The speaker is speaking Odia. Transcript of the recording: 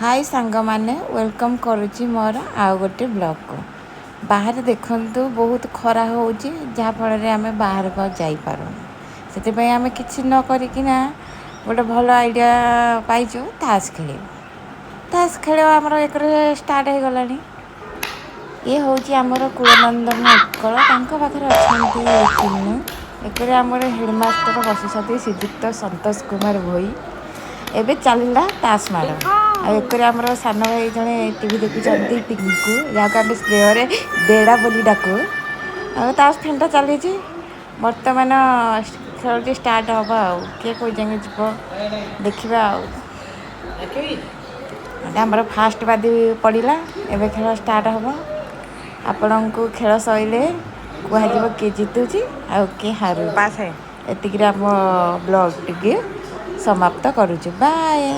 ହାଇ ସାଙ୍ଗମାନେ, welcome କରୁଛି ମୋର ଆଉ ଗୋଟେ ବ୍ଲଗ୍କୁ। ବାହାରେ ଦେଖନ୍ତୁ, ବହୁତ ଖରା ହେଉଛି, ଯାହାଫଳରେ ଆମେ ବାହାରକୁ ଆଉ ଯାଇପାରୁନୁ। ସେଥିପାଇଁ ଆମେ କିଛି ନ କରିକିନା ଗୋଟେ ଭଲ ଆଇଡ଼ିଆ ପାଇଛୁ, ତାସ୍ ଖେଳିବୁ। ତାସ୍ ଖେଳ ଆମର ଏକରେ ଷ୍ଟାର୍ଟ ହେଇଗଲାଣି। ଇଏ ହେଉଛି ଆମର କୁଳନନ୍ଦନ ଉତ୍କଳ, ତାଙ୍କ ପାଖରେ ଅଛନ୍ତି ଚିନୁ। ଏକରେ ଆମର ହେଡ଼ମାଷ୍ଟର ବସିଛନ୍ତି, ଶ୍ରୀଯୁକ୍ତ ସନ୍ତୋଷ କୁମାର ଭୋଇ। ଏବେ ଚାଲିଲା ତାସ୍ ମାଡ଼। ଆଉ ଏକରେ ଆମର ସାନ ଭାଇ ଜଣେ ଟିଭି ଦେଖୁଛନ୍ତି, ପିଙ୍କୁ, ଯାହାକୁ ଆମେ ସ୍ନେହରେ ଦେଡ଼ା ବୋଲି ଡାକୁ। ଆଉ ତାସ୍ ଫେଣ୍ଟା ଚାଲିଛି। ବର୍ତ୍ତମାନ ଖେଳଟି ଷ୍ଟାର୍ଟ ହେବ ଆଉ କିଏ କେଉଁ ଯାଏଁ ଯିବ ଦେଖିବା। ଆଉ ଆମର ଫାଷ୍ଟ ବାଦି ପଡ଼ିଲା, ଏବେ ଖେଳ ଷ୍ଟାର୍ଟ ହେବ। ଆପଣଙ୍କୁ ଖେଳ ସରିଲେ କୁହାଯିବ କିଏ ଜିତୁଛି ଆଉ କିଏ ହାରୁଛି। ଏତିକିରେ ଆମ ବ୍ଲଗ୍ ଟିକେ ସମାପ୍ତ କରୁଛୁ। ବାଏ।